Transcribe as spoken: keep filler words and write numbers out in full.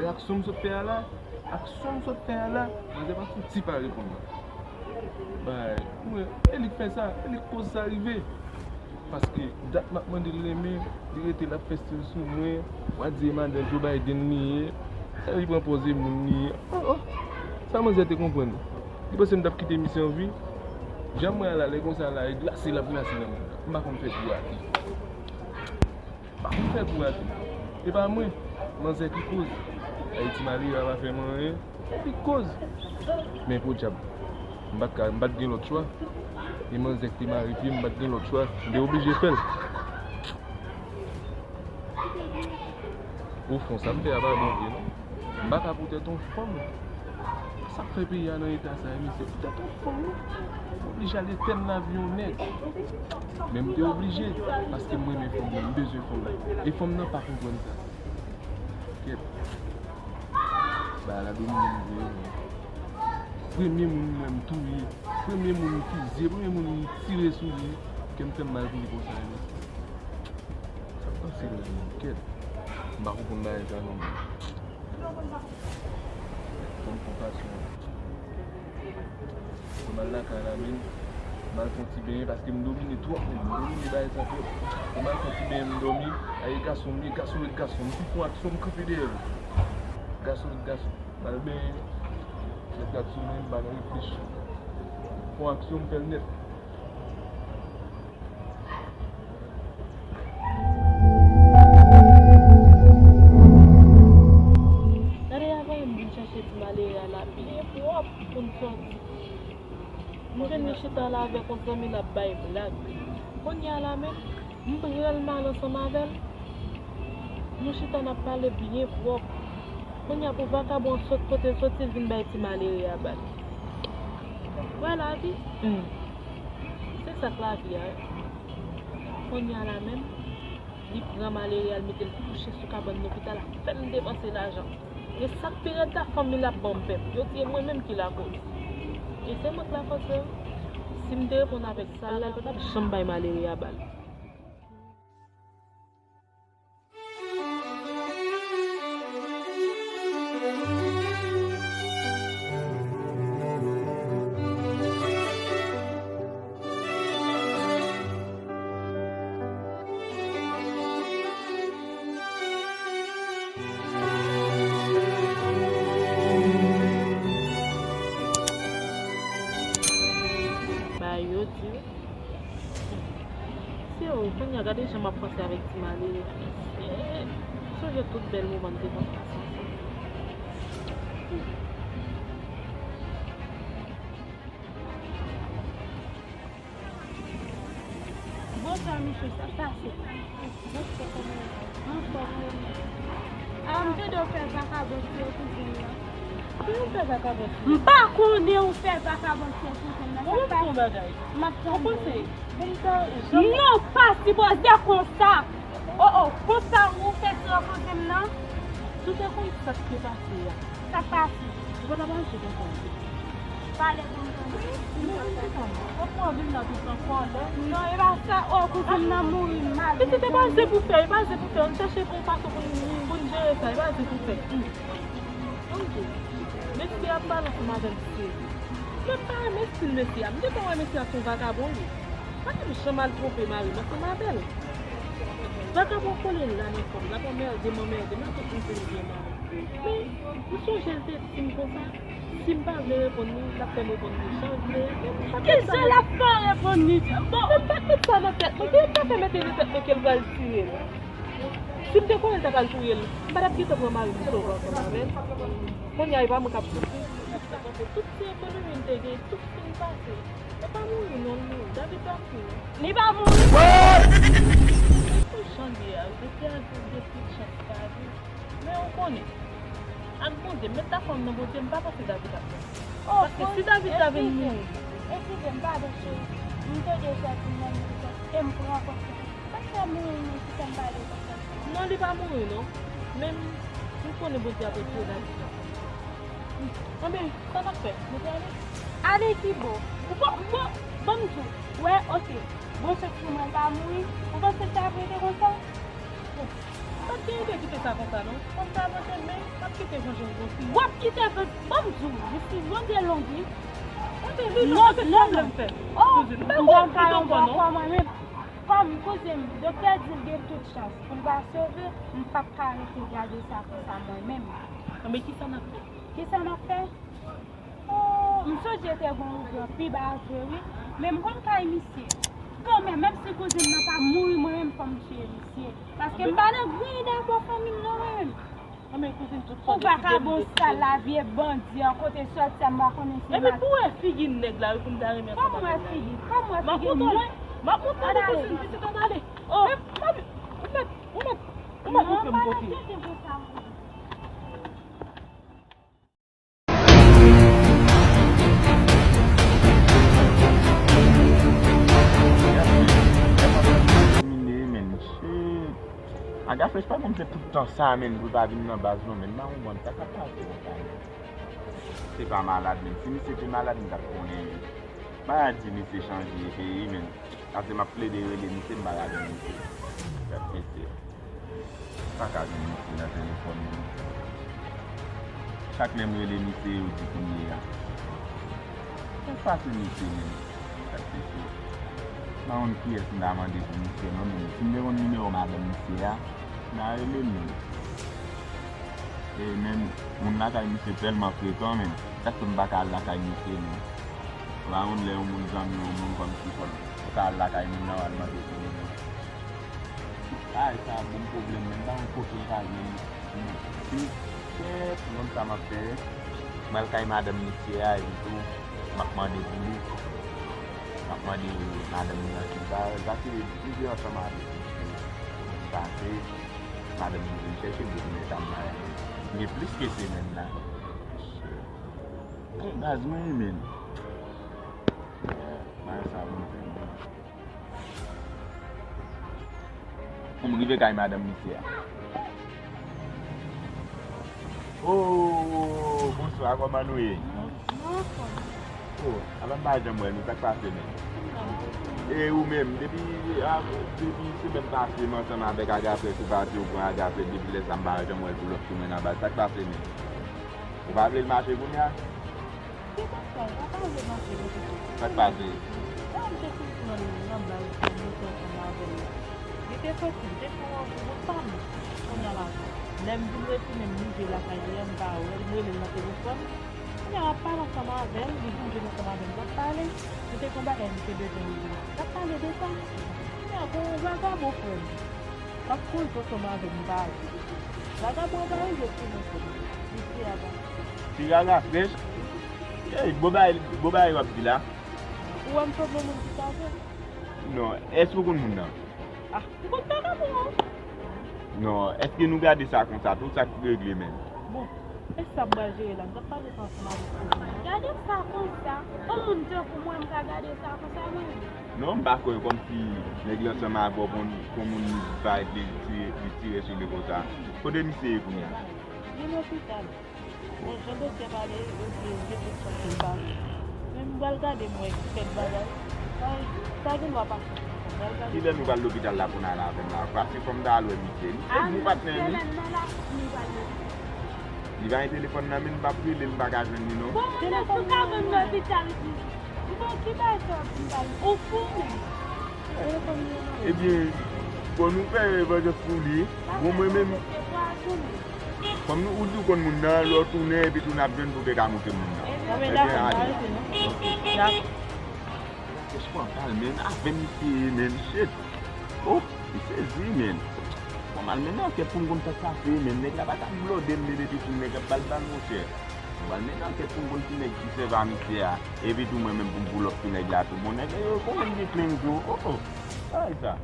Aksyon m sot fè a la, aksyon m sot fè a la, manzè pa fouti pa reponn mwen. Bay, mwen, e li k fè sa, e li k koz sa rive. Paske dat m ap mande l renmen, li rete l ap fè stil sou mwen, w a di e madan Joe Biden li ye, sa li pran pòz e moun li ye. Oh, oh. Sa manzè te konprann? Li panse m t ap kite misye an vi? Jan m wè a la, lè konsa la, e glase l ap glase nan men m. M pa konn fè kou a tou. Pa pou fè kou a tou. E pa mwen, manzè ki koz. Ayiti malere a pa fè m anyen. Li koz. Men podyab, m pa t ka, m pa t gen lòt chwa. E manzè ki te mare pye m, m pa t gen lòt chwa. M te oblije fè l. Ofon, sa m fè a pa bon vre non. M pa ka poutèt yon fanm. Sa k fè peyi a nan eta sa a, mesye? Poutèt yon fanm, wi. M oblije al etèn lavi yon nèg. Men m te oblije, paske m renmen fanm nan, m bezwen fanm nan. E fanm nan pa konprann sa. Kèt. Bagay la domine m vre, men. Premye moun m wè m touye, premye moun m fizye, premye moun m tire sou li, kè m fè m mal pou li konsa, mesye. Sa k pase la menm? Kèt. M pa konprann bagay sa non. Konn konpasyon. Mwen m al lakay la menm. M al fè yon ti benyen paske m domine twòp menm. M domine bagay sa twòp. Mwen m al fè yon ti benyen, m dòmi. Aye gason m ye, gason ret gason. M pi fon aksyon, m kanpe dèyè l. Gason ret gason. M al benyen. Nèg gad sou mwen, m pa nan reflechi. Fon aksyon, m fè l nèt. Gade avan m vin chache ti malere a la byen pwòp pou n sòti. M jwenn li chita la avèk yon zanmi l ap bay blag. Kounye a la menm, m pran l m al ansanm avè l. Nou chita n ap pale byen pwòp. Kounye a pou vakabon an sot kote l soti, l vin bay ti malere a bal. Wè lavi. Hmm. Se sa k lavi a. Kounye a la menm, li pran malere a, l mete l kouche sou kabann lopital, ap fè m depanse lajan. E sa k pi rèd la, fanmi l ap ban m pèp. Yo di e mwen menm ki lakoz. E se mwen k lakòz vre wi. Si m te reponn avèk sa la, l pa t ap janm bay malere a bal. Ba yo di. Se ou, kounye a gade jan m ap panse avèk ti malere a. Mesye, m sonje tout bèl moman m te konn pase ansanm. Bonswa, mesye, sa k pase? Bonswa, kòman w ye? Anfòm, wi. A, m tande w fè vakabon sou kouzin nan. Ki ou fè vakabon sou? M pa konnen ou fè vakabon sou kouzin nan. Sa k pase? M ap tande w. Ou panse pou m ta janm... Non, pa sipoze konsa. Oh, oh, konsa ou fè ti kouzin m nan? Si w te konn sa k te pase a. Sa k pase? Ou pa t ap aji konsa. Pale pou m tande. Men vin chita. Ou pran vin la tout an kòlè. Non, e pa sa. Oh, kouzin m nan mouri mal. Pitit, e pa je pou fè, e pa je pou fè. Ann chèche yon fason pou n, pou n jere sa, e pa je pou fè. Ann di, mesye a pale ansanm avè m serye. Mwen pa renmen estil mesye a. M gentan wè mesye a se yon vagabon li. Pa t ap janm al twonpe mari m ansanm avè l. Vagabon kole la nan kò m, l ap anmède m, anmède m, nan tout moun pou l byen mari. Men, m sonje l te di m konsa, si m pa vle reponn li, l ap fè m reponn li jan l vle. Men m pa t met sa nan... Kijan l ap fè w reponn li? Bon, men m pa t met sa nan tèt mwen. Gen m pa fè mete nan tèt mwen ke l pral tiye l. Si m te konnen l ta pral touye l, m pa t ap gentan pran mari m sove ansanm avè l. Kounye a, e pa mwen k ap soufri. Tout ti ekonomi m te gen, tout fin pase. Yo pa mouri non, li mouri. David pa mouri non. Li pa mouri. What? Se pou jan l ye a, yo te a di w gen tout chans pa viv. Men ou konnen, ak Bondye, m met lafwa m nan Bondye, m pa panse David ap mouri. Oh, paske si David ta vin mouri. Eskize m, eskize m, padon cheri. M tande w sòti nan men m, e m pran konsyans. Sa k fè mouri menm ki fè m pale konsa? Non, li pa mouri non. Men m konnen Bondye ap retire David la. Anben, sa n ap fè? Nou prale? Ale ki bò? Ou pa, bon, ban m di w. Wè, oke. Bon chans pou mwen pa mouri. Ou panse sa ap rete konsa? Bon, pa Ki ide kite sa konsa non? Konsa mwen te men, m ap kite Bondye m konsi. W ap kite Bondye, ban m di w, si Bondye long wi. Epi li non, epi sa vle m fè. Oh, kouzin, m pa konn kite ankò non. Kòm kouzin m, doktè di l gen tout chans pou l pa sove, m p ap ka rete gade sa konsa mwen menm. Anben kisa n ap fè? Kisa n ap fè? Oh, m sonje te gen yon gran pi ba vre wi. Men m konn kay misye. Kanmenm, menm si kouzin nan pa mouri, mwen menm fò m tiye misye. Paske m pa nan gran ide avè fanmi m non mwen menm. Anben kouzin, tout sa ou vagabon sal la, vye bandi an, kote sòti a m pa konnen se. Epi pou wè figi nèg la wi pou m ta renmen ansanm avè l la. Kòm wè figi, kòm wè figi mwen. M ap montre nou kouzin, pitit an ale. Oh, ou mèt, ou mèt, ou mèt, ou mèt montre m kote. Domine, men, shit. Agafresh pa konn fè tout tan sa, men, pou l pa vin nan baz, non, men, m pa konprann sa k ap pase konsa, men. Se pa malad, men. Si misye te malad, m t ap konnen, men. Maladi misye chanje peyi, men. Paske m ap plede rele misye, m pa ka jwenn misye. Gad mesye. M pa ka jwenn misye nan telefòn li. Chak lè m rele misye, yo di kounye a. Sa k pase misye menm? Gad mesye. M pa konn kiyès m ta mande pou misye non, men si m te konn nimewo madanm misye a, m ta rele l menm. E menm moun lakay misye tèlman frekan menm. Sa k fè m pa ka al lakay misye menm? Ou pa konn lè yon moun zanmi yon moun kòmsi fò l ou ka al lakay moun nan w al mande pou li menm. Ay sa bon pwoblèm menm, m pa konn kote m ka jwenn li. Kèt, m konn sa m ap fè. M al kay madanm misye a epi tou m ap mande pou li. M ap mande madanm li an ki l pa, l pa kite viv ansanm avèk misye. Paske madanm li vin chèche m depi lè sa m marye. Gen plis ke semèn la. Shit. Baz mwen menm. Bagay sa bon tèlman. Pou m rive kay madanm misye a. Oh, bonswa, kòman nou ye? Oh, apa m pa janm wè nou, sa k pase menm? E ou menm, depi, a, depi semèn pase, m ansanm avèk Agafresh, ou pati, ou pran Agafresh, depi lè sa m pa janm wè l pou lòt sou mwen nan baz, sa k pase menm? Ou pa vle l mache kounye a? Ki konsa, ou pa vle mache kote sa? Sa k pase? Lè m te fin pran l nan baz pou m mete ansanm avè l la. Li te soti, li te fè yon ranvou bout pa m. Kounye a la, lè m vin retounen, m rive lakay li a, m pa wè l, m rele l nan telefòn. Kounye a, m ap pale ansanm avè l, li vin jwenn ansanm avè m, n ap pale. Nou te gen yon bagay nou te bezwen regle. N ap pale de sa. Kounye a, gen yon vagabon frè m. L ap koze ansanm avè m, m pa wè. Vagabon an pa rive sou mwen, frè m. Li di Agafresh. Ti Agafresh? Ey, bon bagay, bon bagay w ap di la. Ou wè m sanble moun ki save? Non, èske w konn moun nan? Ah, m konn vagabon an. Non, èske nou gade sa konsa tou, sa k regle menm? Bon, e sa m pral jere la, m t ap pale sa ansanm avèk ou. Gade sa konsa, yon moun tankou mwen, m ka gade sa konsa mwen menm? Non, m pa kwè kòmsi nèg la ansanm avè w, pou, pou moun li parèt li tire, li tire sou li konsa. Kote misye ye kounye a? Li lopital. Bon, jan doktè pale, yo di l gen tout chans pou l pa viv. Men m pral gade m wè kèk bagay. Sa, sa gen dwa pase. M pral gade. Kilè nou pral lopital la pou n al avè m la? Paske fò m ta al wè misye. Misye di nou patnè li. Semèn nan la, nou pral lopital. Li pa gen telefòn nan men l, m p ap rele l, m pa ka jwenn li non. Bon, telefòn nan sou ka vann lopital. Bon, ki bagay sa w ap di m la? Ou fou menm? Ebyen, bon, nou fè revanjans pou li. Bon, mwen menm, kòm nou, ou di w konn moun nan, lè w tounen, epi tou n ap jwenn pou w te ka montre moun nan. Ebyen, ale. Dakò. Kèch pran pral menm avè misye menm, shit. Oh, m sezi menm. Fò m al mennen ankèt pou m konn sa k pase menm. Nèg la pa t ap blòde m, men depi tou nèg ap ba l bal, monchè. M pral mennen ankèt pou m konn ki nèg ki sèvi a misye a. Epi tou mwen menm pou m pull up sou nèg la tou. Bon, nèg la yo konnen m gen plen tou. Oh, oh. Bagay sa.